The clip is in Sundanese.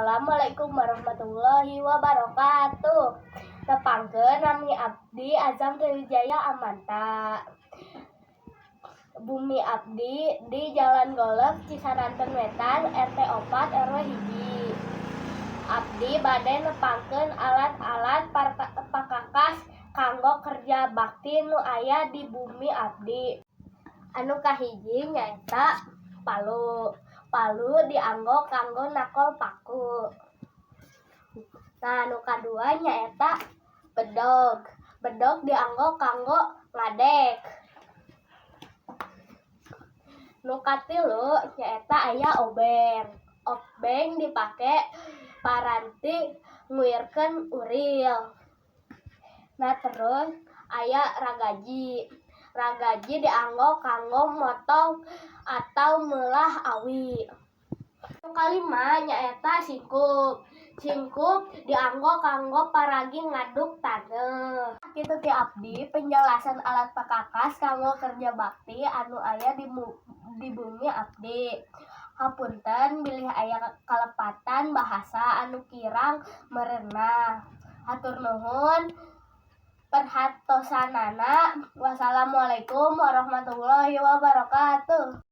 Assalamualaikum warahmatullahi wabarakatuh. Tepangkeun, nami abdi Azam Triwijaya Amanta. Bumi abdi di Jalan Golf, Cisaranten Wetan, RT 4 RW 1. Abdi bade nepangkeun alat-alat pakakas kanggo kerja bakti nu aya di bumi abdi. Anu kahiji nyaeta palu. Palu dianggo kanggo nakol paku. Nah, anu kadua nyaeta bedog. Bedog dianggo kanggo ngadek. Nu katilu nyaeta aya obeng. Obeng dipake paranti nguirkeun uril. Nah, terus aya ragaji. Ragaji dianggo kanggo motong atau meulah awi. Nu kalima nyaeta singkup. Singkup dianggo kanggo paragi ngaduk taneuh. Kitu ti abdi penjelasan alat pakakas kanggo kerja bakti anu aya di bumi abdi. Hapunten bilih aya kalepatan bahasa anu kirang merenah. Hatur nuhun perhatosanana. Wassalamualaikum warahmatullahi wabarakatuh.